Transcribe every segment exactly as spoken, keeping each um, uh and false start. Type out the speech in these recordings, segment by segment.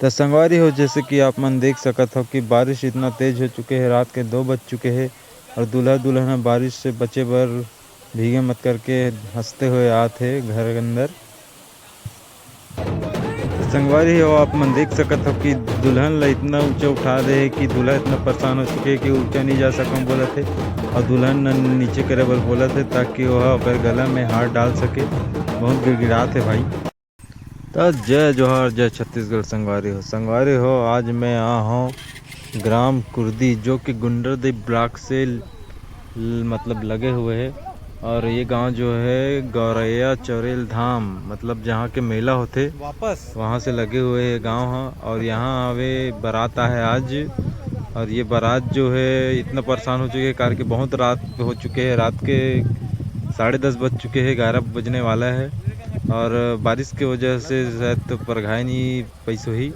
तो संगवारी हो, जैसे कि आप मन देख सकत हो कि बारिश इतना तेज हो चुके है, रात के दो बज चुके है और दूल्हा दुल्हन ह बारिश से बचे बर भीगे मत करके हंसते हुए आत हे घर के अंदर। तो संगवारी हो, आप मन देख सकत हो कि दुल्हन ला इतना ऊंचा उठा दे है कि दूल्हा इतना परेशान हो चुके है कि ऊंचा नहीं जा सकम बोलत है और दुल्हन न नीचे करे बर बोलत है, ताकि वह ओकर गला में हार डाल सके। बहुत गिड़गिड़ात है भाई। त जय जोहार, जय छत्तीसगढ़ संगवारी हो। संगवारी हो, आज मैं आया हूँ ग्राम कुर्दी, जो कि गुंडरदेव ब्लॉक से ल-, मतलब लगे हुए है। और ये गांव जो है गौरैया चौरेल धाम, मतलब जहाँ के मेला होथे, वापस वहाँ से लगे हुए है गांव ह। और यहाँ आवे बारात आहे आज, और ये बारात जो है इतना परेशान हो चुके हैं, कार के बहुत रात हो चुके हैं, रात के साढ़े दस बज चुके हैं, ग्यारह बजने वाला है। और बारिश के वजह से शायद तो परघाए नहीं पैस होही,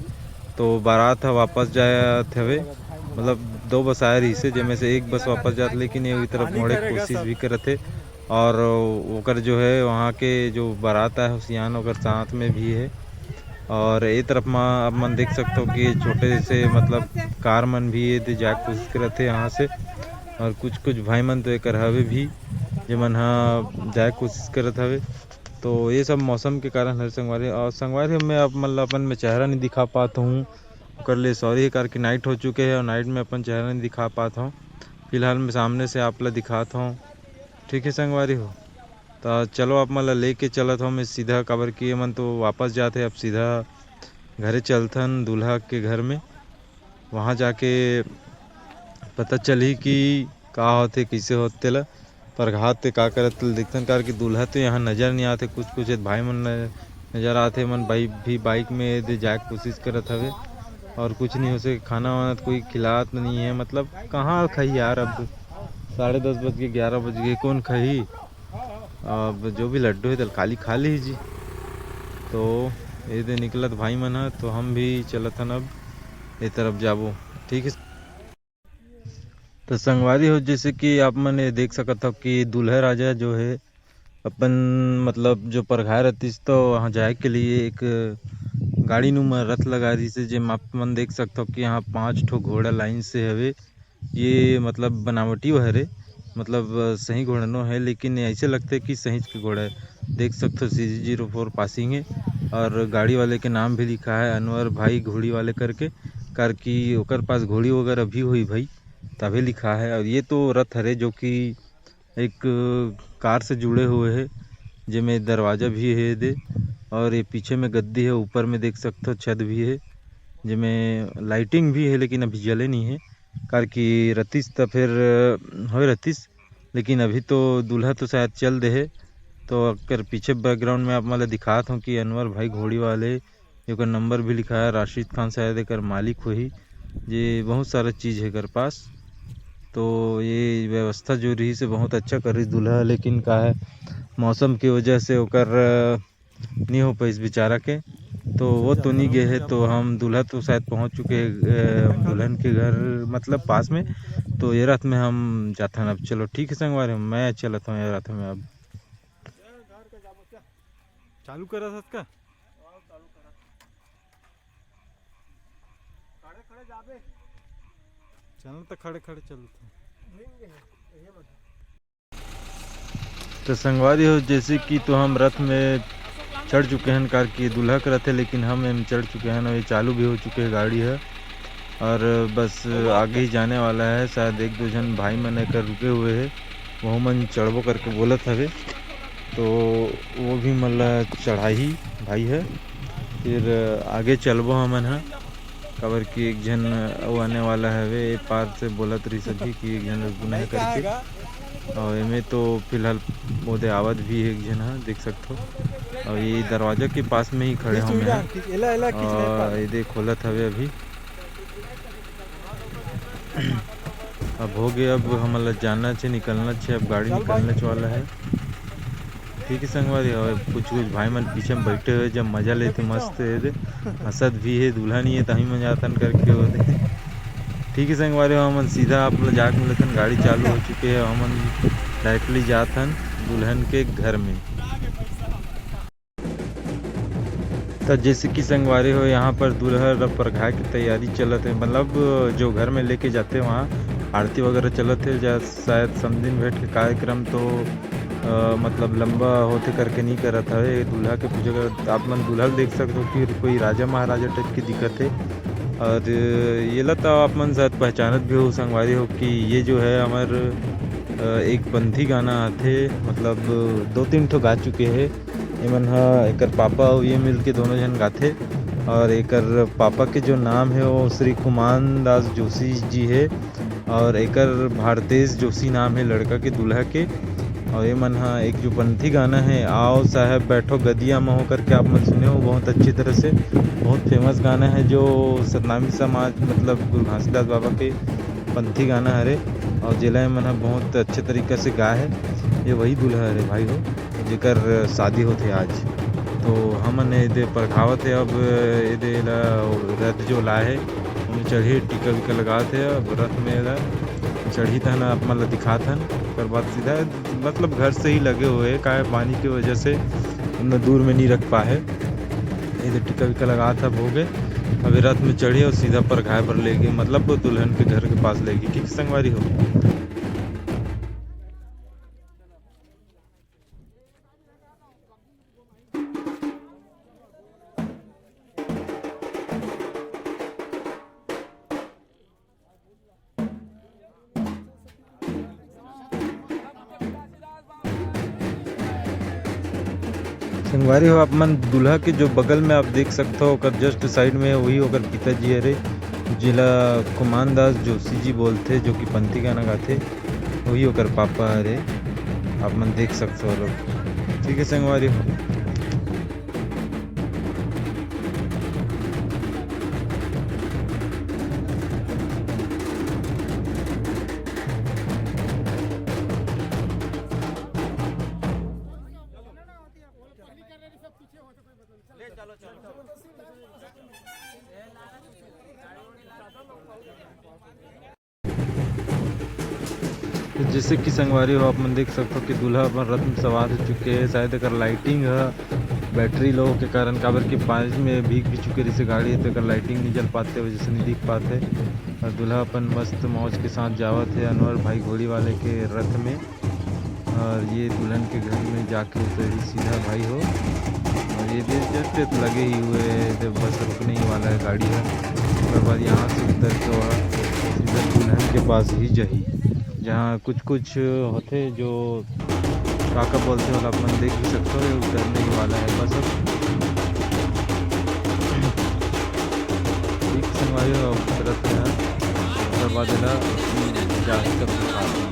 तो बारात ह वापस जात हवे। मतलब दो बस आए रहिसे, जेमे से एक बस वापस जात, लेकिन ये तरफ मोड़े के कोशिश भी करत हे। और ओकर जो है वहाँ के जो बारात आए हो सियान, ओकर साथ में भी है। और ए तरफ म आप मन देख सकते हो कि छोटे से मतलब कार मन भी ये दे जाए के कोशिश करत हे यहाँ से, और कुछ कुछ भाई मन तो एकर हवे भी, जेमन ह जाए के कोशिश करत हवे। तो ये सब मौसम के कारण हरे संगवारी। और संगवारी, मैं आप मन ला अपन में चेहरा नहीं दिखा पात हूँ, ओकर लिए सॉरी है, कार के नाइट हो चुके है और नाइट में अपन चेहरा नहीं दिखा पात हूँ। फिलहाल मैं सामने से आप ला दिखात हूँ, ठीक है संगवारी हो। तो चलो, आप मन ला लेके चलत हूँ मैं सीधा, काबर कि ये मन तो वापस जात है, अब सीधा घरे चलथन दूल्हा के घर में। वहाँ जाके पता चलही कि का होथे, कइसे होथे तेला। परघात ते का करत तेला देखथन, कार के दूल्हा तो यहाँ नजर नहीं आते। कुछ कुछ भाई मन न-, नजर आते, मन भाई भी बाइक में दे जाए के कोशिश करत हवे। और कुछ नहीं हो सके, खाना वाना तो कोई खिलात नहीं है। मतलब कहाँ खाही यार, अब साढ़े दस बज के, ग्यारह बज के, कौन खाही? अब जो भी लड्डू है तेला खाली खा ली जी। तो ये दे निकलत भाई मन ह, तो हम भी चलत हन अब ए तरफ जाबो, ठीक है। तो संगवारी हो, जैसे कि आप मन ये देख सकत हो कि दूल्हा राजा जो है अपन मतलब जो परघाए रहतिस, तो वहाँ जाए के लिए एक गाड़ी नुमा रथ लगा रहिस हे, जेमा आप मन देख सकत हो कि यहाँ पाँच ठो घोड़ा लाइन से हवे। ये मतलब बनावटी वो हरे, मतलब सही घोड़ा नो है, लेकिन ऐसे लगथे कि सहीच के घोड़ा है। देख सकत हो, सी जी ज़ीरो फ़ोर पासिंग है और गाड़ी वाले के नाम भी लिखा है अनवर भाई घोड़ी वाले करके, कार कि ओकर पास घोड़ी वगैरह भी होही भाई, तभे लिखा है। और ये तो रथ हरे जो कि एक कार से जुड़े हुए है, जेमे दरवाजा भी है दे, और ये पीछे में गद्दी है, ऊपर में देख सकत हो छत भी है, जेमे लाइटिंग भी है, लेकिन अभी जले नहीं है, कार कि रतिस त फिर होए रतिस, लेकिन अभी तो दूल्हा तो शायद चल दे है। तो अगर पीछे बैकग्राउंड में आप मन ला दिखात हूँ कि अनवर भाई घोड़ी वाले, ओकर नंबर भी लिखा है, राशिद खान शायद एकर मालिक होही, जे बहुत सारा चीज़ है एकर पास। तो ये व्यवस्था जो रहिस हे बहुत अच्छा करिस दूल्हा, लेकिन का है, मौसम की वजह से ओकर, अ, नहीं हो पाइस बेचारा के, तो वो तो नहीं गे है। तो हम दूल्हा तो शायद पहुँच चुके हैं, अ, दुल्हन के घर मतलब पास में, तो ये रात में हम जाथन अब। चलो ठीक है संगवारी, मैं चलत हूँ ये रात में अब। चालू करा था इसका। चल तो खड़े खड़े चलत हन। तो संगवारी हो, जैसे कि तो हम रथ में चढ़ चुके हैं, कार कि दूल्हा के रथ है, लेकिन हम एम चढ़ चुके हैं और ये चालू भी हो चुके हैं गाड़ी है, और बस आगे ही जाने वाला है। शायद एक दो झन भाई मन एकर रुके हुए हैं, वो मन चढ़बो करके बोलत हवे। तो वो भी मन ला चढ़ाही भाई ह। फिर आगे चलबो हमन ह, काबर कि एक झन अउ आने वाला हवे, ए पार से बोलत रहिस अभी कि एक झन रुकना है करके। और एमे तो फिलहाल ओदे आवत भी एक झन ह, देख सकथो। और ये दरवाजा के पास में ही खड़े हंव मैं ह। और एदे खोलत हवे अभी। अब हो गया, अब हमन ला जाना छे, निकलना छे, अब गाड़ी निकलने वाला है। ठीक है संगवारी, और कुछ कुछ भाई मन पीछे में बैठे हुए जब मजा लेते मस्त है दे, हंसत भी है, दूल्हा नहीं है तभी मजा आतन करके होते। ठीक है संगवारी, हमन सीधा आप लोग जाके मिलतन, गाड़ी चालू हो चुके है, हमन डायरेक्टली जात हन दुल्हन के घर में। त जैसे कि संगवारी हो, यहाँ पर दूल्हा ल परघाए के तैयारी चलत हे, मतलब जो घर में लेके जाते वहाँ आरती वगैरह चलत हे, जा शायद समधिन भेंट के कार्यक्रम तो अ, मतलब लंबा होथे करके नहीं करत हवे। दूल्हा के पूजा करत आप मन दूल्हा ल देख सकत हो कि कोई राजा महाराजा टाइप के दिखत हे। और येला तो आप मन शायद पहचानत भी हो संगवारी हो कि ये जो है हमर अ, एक पंथी गाना आथे, मतलब दो तीन ठो गा चुके हे। एमन ह एकर पापा अउ ये मिल के दोनों झन गाथे। और एकर पापा के जो नाम हे वो श्री कुमान दास जोशी जी हे। और एकर भारतेश जोशी नाम हे लड़का के, दूल्हा के। और ये मन ह एक जो पंथी गाना हे, "आओ साहब बैठो गदिया महो" करके आप मन सुने हो बहुत अच्छी तरह से, बहुत फेमस गाना हे जो सतनामी समाज मतलब गुरु घासीदास बाबा के पंथी गाना हरे। और जेला ये मन ह बहुत अच्छे तरीका से गाए हे। ये वही दूल्हा हरे भाई हो, जेकर शादी होथे आज। तो हमन एदे परघावत हे अब एदे एला रथ जो लाए हे ओमे चढ़ी टीका वीका लगात हे। अब रथ में एला चढ़ी तहन आप मन ला दिखात हन। ओकर बाद सीधा मतलब घर से ही लगे हुए हे, काहे पानी के वजह से उतना दूर में नहीं रख पाए। एदे टीका वीका लगात हे, अब हो गए। अभी रथ में चढ़ी और सीधा परघाए बर ले गए, मतलब वो दुल्हन के घर के पास ले गए। ठीक संगवारी हो। संगवारी हो, आप मन दूल्हा के जो बगल में आप देख सकते हो, ओकर just side में वही ओकर पिताजी हरे, जिला कुमान दास जोशी जी बोलथे, जो कि पंथी गाना गाथे, वही ओकर पापा हरे। आप मन देख सकते हो लोग। ठीक है संगवारी हो। तो जैसे कि संगवारी हो, आप मन देख सकते हो कि दूल्हा अपन रथ में सवार हो चुके हैं। शायद एकर lighting ह battery low के कारण, काबर कि पानी में भीग भी चुके रहिसे गाड़ी, तो एकर lighting नहीं जल पाते, वजह से नहीं दिख पाते। और दूल्हा अपन मस्त मौज के साथ जावत है अनवर भाई घोड़ी वाले के रथ में। और ये दुल्हन के घर में जाके उतरी सीधा भाई हो। और ये दे just लगे ही हुए हैं, जब बस रुकने ही वाला है गाड़ी है। उसके बाद यहाँ से उतर के वह सीधा दुल्हन के पास ही जाही, जहाँ कुछ कुछ होथे जो काका बोलथे, वाला अपन देख भी सकते हो, ये उतरने ही वाला है बस अब। ठीक संगवारी हो, अब उतरत है, उसके बाद एला जाही तब दिखाते हैं।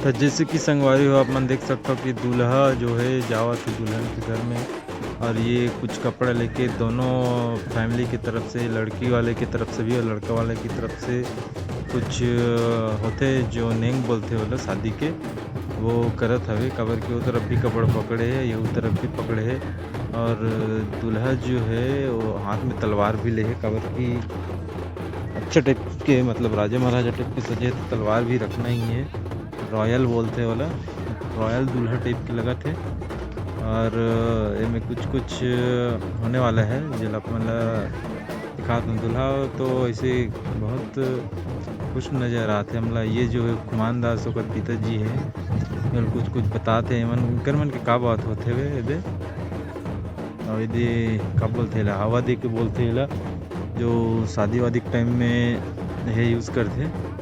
तो जैसे कि संगवारी हो, आप मन देख सकते हो कि दूल्हा जो है जावत है दुल्हन के घर में, और ये कुछ कपड़ा लेके दोनों family की तरफ से, लड़की वाले की तरफ से भी और लड़का वाले की तरफ से कुछ, अ, होथे जो नेंग बोलथे वाला शादी के, वो करत हवे, काबर कि वो तरफ भी कपड़ा पकड़े है, ये तरफ भी पकड़े है। और दूल्हा जो है वो हाथ में तलवार भी ले है, काबर कि अच्छा type के, मतलब राजा महाराजा type के सजे है, तो तलवार भी रखना ही है। Royal बोलथे वाला, royal दूल्हा type के लगत है। और एमे कुछ कुछ होने वाला है, जेला अपन ला दिखात हूँ। दूल्हा तो ऐसे बहुत खुश नजर आत हे हमला। ये जो है कुमान दास ओकर पिताजी है, एमन कुछ कुछ बतात हे, एमन उनकर मन के का बात होत हवे एदे। और एदे का बोलथे एला, हवा दे के बोलथे एला, जो शादी वादी के time में ये use करथे।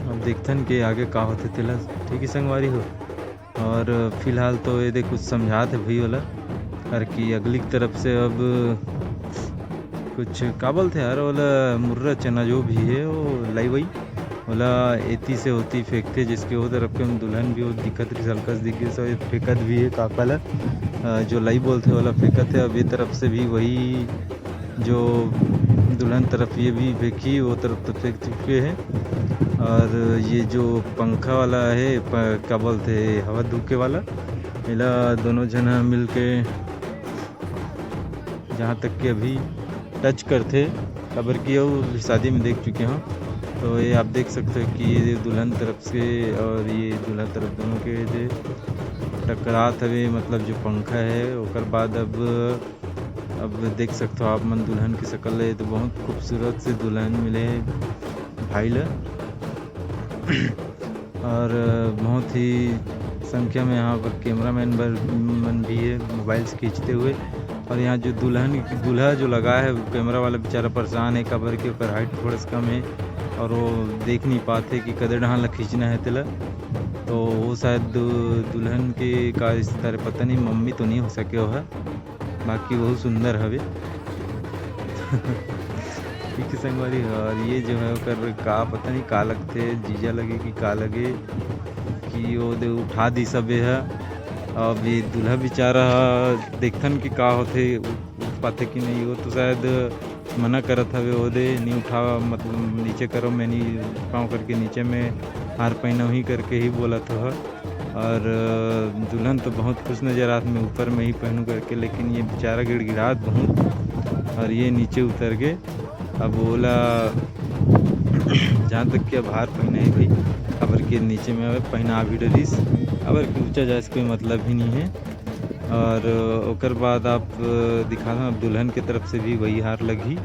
अब देखथन के आगे का होथे तेला। ठीक है संगवारी हो, और फिलहाल तो ये दे कुछ समझात हे भई ओला, और कि अगली की तरफ से अब कुछ का बोलथे यार, ओला मुर्रा चना जो भी है वो लाई वही, ओला एती से ओती फेंकथे, जइसे कि ओ तरफ के दुल्हन भी ओ दिखत रहिस, हल्का से दिख गे, सो ये फेंकत भी हे काका ला, अ, जो लई बोलथे ओला फेंकत हे। अब ये तरफ से भी वही जो दुल्हन तरफ ये भी फेंकी, वो तरफ तो फेंक चुके हैं। और ये जो पंखा वाला है, प-, क्या बोलते हैं, हवा धूके वाला, एला दोनों झन ह मिलके, जहाँ तक कि अभी टच करथे, काबर कि अउ भी शादी में देख चुके हों, तो ये आप देख सकते हो कि ये दुल्हन तरफ से और ये दूल्हा तरफ दोनों के जे टकरात हवे, मतलब जो पंखा है, ओकर बाद अब अब देख सकथो आप मन दुल्हन के शकल ल, ये तो बहुत खूबसूरत से दुल्हन मिले हे भाई ल। और बहुत ही संख्या में यहाँ पर कैमरामैन बर मन भी है मोबाइल से खींचते हुए। और यहाँ जो दुल्हन, दूल्हा जो लगा है, कैमरा वाला बेचारा परेशान है, काबर कि ओकर हाइट थोड़ा सा कम है और वो देख नहीं पाते कि कदे डहान ला खींचना है तेला। तो वो शायद दु-, दुल्हन के का रिश्तेदार, पता नहीं, मम्मी तो नहीं हो सके हो है। बाकी बहुत सुंदर हवे। ठीक है संगवारी, और ये जो है ओकर का पता नहीं का लगथे, जीजा लगे कि का लगे, कि वो दे उठा दी सबे ह। अब ये दूल्हा बेचारा ह, देखथन कि का होथे, उठ, उठ पाथे कि नहीं। वो तो शायद मना करत हवे, वो दे नहीं उठा, मतलब नीचे करो, मैं नहीं पाऊँ करके, नीचे में हार पहनोही करके ही बोलत हो। और, अ, दुल्हन तो बहुत खुश नजर आत, मैं ऊपर में ही पहनूं करके, लेकिन ये बेचारा गिड़गिड़ात बहुत, और ये नीचे उतर के अब ओला जहाँ तक कि अब हार पहने है भाई, काबर के नीचे में अब पहना भी डरिस, काबर कि ऊंचा जाए से कोई मतलब ही नहीं है। और, अ, ओकर बाद आप, अ, दिखा दो, अब दुल्हन के तरफ से भी वही हार लगही।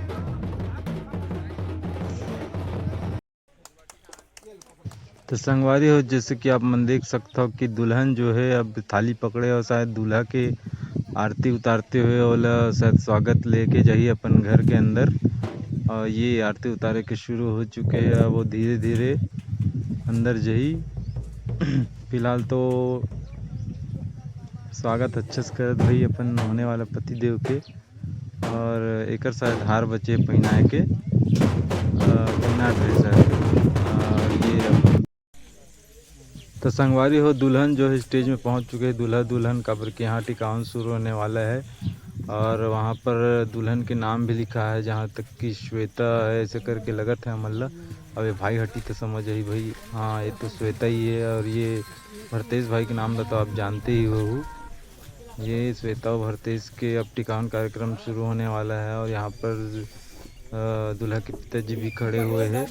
तो संगवारी हो, जैसे कि आप मन देख सकत हो कि दुल्हन जो है अब थाली पकड़े और शायद दूल्हा के आरती उतारते हुए ओला शायद स्वागत लेके जाही अपन घर के अंदर। और ये आरती उतारे के शुरू हो चुके हैं, अब वो धीरे धीरे अंदर जाही। फिलहाल तो स्वागत अच्छे से करत भाई अपन होने वाला पति देव के। और एकर शायद हार बचे पहिनाए के, अ, पहिना रहे शायद। अ, ये तो संगवारी हो, दुल्हन जो है स्टेज में पहुंच चुके हैं, दूल्हा दुल्हन, काबर के यहाँ टिकावन शुरू होने वाला है। और वहाँ पर दुल्हन के नाम भी लिखा है, जहाँ तक कि श्वेता है, ऐसे करके लगत है हमन ला। अब ये भाई हटी तो समझ आई भाई, हाँ, ये तो श्वेता ही है। और ये भरतेश भाई के नाम ला तो आप जानते ही हो। ये श्वेता और भरतेश के अब टिकावन कार्यक्रम शुरू होने वाला है और यहाँ पर, अ, दूल्हा के पिताजी भी खड़े हुए हैं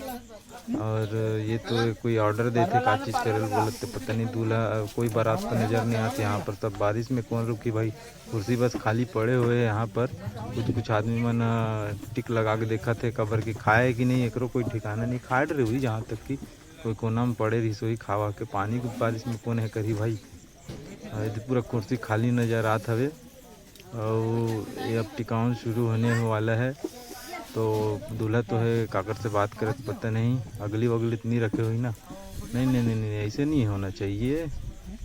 और ये तो कोई ऑर्डर देथे, का चीज करे ल बोलत ते पता नहीं। दूल्हा, अ, कोई बारात तो नजर नहीं आते यहाँ पर, सब बारिश में कौन रुकी भाई, कुर्सी बस खाली पड़े हुए हैं यहाँ पर। कुछ कुछ आदमी मन, अ, टिक लगा के देखत हे, काबर के खाए कि नहीं, एकरो कोई ठिकाना नहीं। खाए रहे हुई, जहाँ तक कि कोई कोना में पड़े रही, सोई खावा के, पानी के बारिश में कौन है करी भाई। अउ एदे पूरा कुर्सी खाली नजर आत हवे। अउ ये अब टिकावन शुरू होने वाला है, तो दूल्हा तो है, काकर से बात करत पता नहीं, अगली वगली तो नहीं रखे हुई ना। नहीं, नहीं, नहीं, नहीं, ऐसे नहीं होना चाहिए।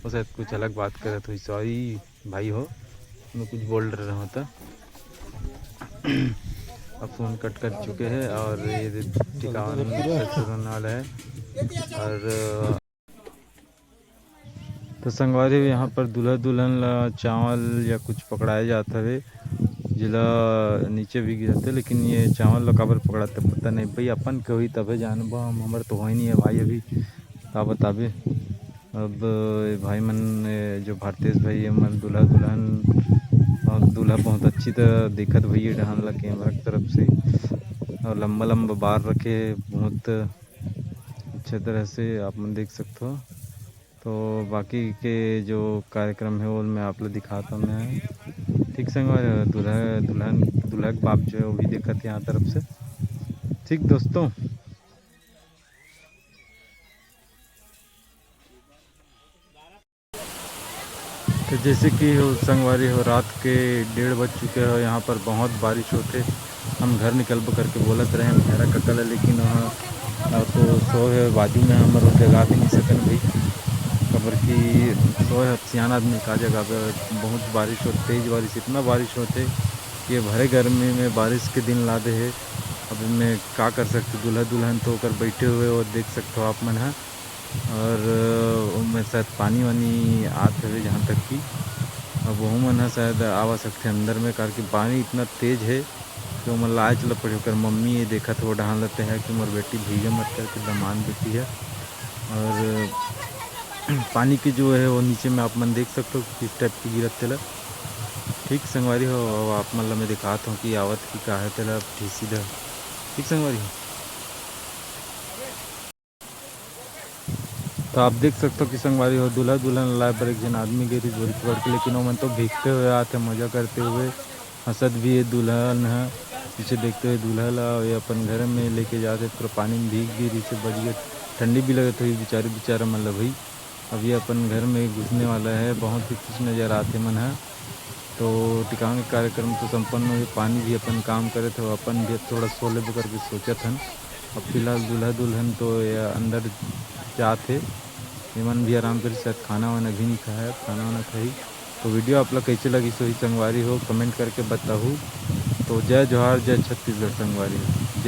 वो शायद कुछ अलग बात करत हुई, सॉरी भाई हो, मैं कुछ बोल रहा हूँ तो। अब फोन कट कर चुके हैं और ये टिकावन शुरू होने वाला है। और तो संगवारी हो, यहाँ पर दूल्हा दुल्हन ला चावल या कुछ पकड़ाए जात हवे, जेला नीचे भी गिरते, लेकिन ये चावल ला काबर पकड़ाते पता नहीं भाई, अपन के होई तबे जानबो हम, हमर तो होई नहीं है भाई अभी, का बताबे। अब ये भाई मन, ये जो भारतेश भाई, ये मन दूल्हा दुल्हन और दूल्हा बहुत अच्छी तरह देखत भैया डहान ला कैमरा की तरफ से, और लंबा लंबा बार रखे, बहुत अच्छे तरह से आप मन देख सकते हो। तो बाकी के जो कार्यक्रम है, वो मैं आप लोग दिखाता हूँ मैं। ठीक संगवारी हो, दूल्हा, दुल्हन, दूल्हा के बाप जो है, वो भी देखत है यहाँ तरफ से। ठीक दोस्तों, तो जैसे कि हो संगवारी हो, रात के डेढ़ बज चुके हो, यहाँ पर बहुत बारिश होते। हम घर निकलबो करके बोलत रहे हम मेरा कका ला, लेकिन वहाँ, अ, तो सोए है बाजू में, हमर वो जगा भी नहीं सकन भाई, काबर कि सोए है, सियान आदमी का जगाबे। बहुत बारिश होते, तेज बारिश, इतना बारिश होते कि ये भरे गर्मी में बारिश के दिन ला दे है। अब मैं का कर सकते, दूल्हा दुल्हन तो ओकर बैठे हुए वो देख सकते हो आप मन ह। और ओमे शायद पानी वानी आत हवे, जहाँ तक कि अब वहू मन ह शायद आवा सकथे अंदर में, काबर कि पानी इतना तेज है कि ओमन ला आए चला पड़ही। ओकर मम्मी ये देखत हे, वो डहान ल तेहा कि मोर बेटी भीगे मत करके, दमांद बेटी है। और पानी के जो है वो नीचे में आप मन देख सकते हो कि किस टाइप की गिरत तेला। ठीक संगवारी हो, अब आप मन ला मैं दिखात हूँ कि आवत की का है तेला, ठीक सीधा। ठीक संगवारी हो, तो आप देख सकते हो कि संगवारी हो, दूल्हा दुल्हन लाए बर एक जन आदमी गे रहिस बोरी पकड़ के, लेकिन ओमन तो भीगते हुए आते, मजा करते हुए, हंसत भी है दुल्हन ह। पीछे देखते हुए दूल्हा ला ये अपन घर में लेके जाते, पूरा पानी में भीग भी रहिस, बच गए। ठंडी भी लगत होही बेचारी बेचारा मन ला भाई। अब ये अपन घर में घुसने वाला है, बहुत ही खुश नजर आते मन ह। तो टिकांग के कार्यक्रम तो संपन्न हो गए, पानी भी अपन काम करे थे, अपन भी थोड़ा सो लेबो करके सोचत हन। अब फिलहाल दूल्हा दुल्हन तो ये अंदर जात हे, एमन भी आराम कर, शायद खाना वाना भी नहीं खाया, खाना वाना खाई। तो वीडियो आप ला कैसे लगी सोही संगवारी हो, कमेंट करके बताहू। तो जय जोहार, जय छत्तीसगढ़ संगवारी हो, जय।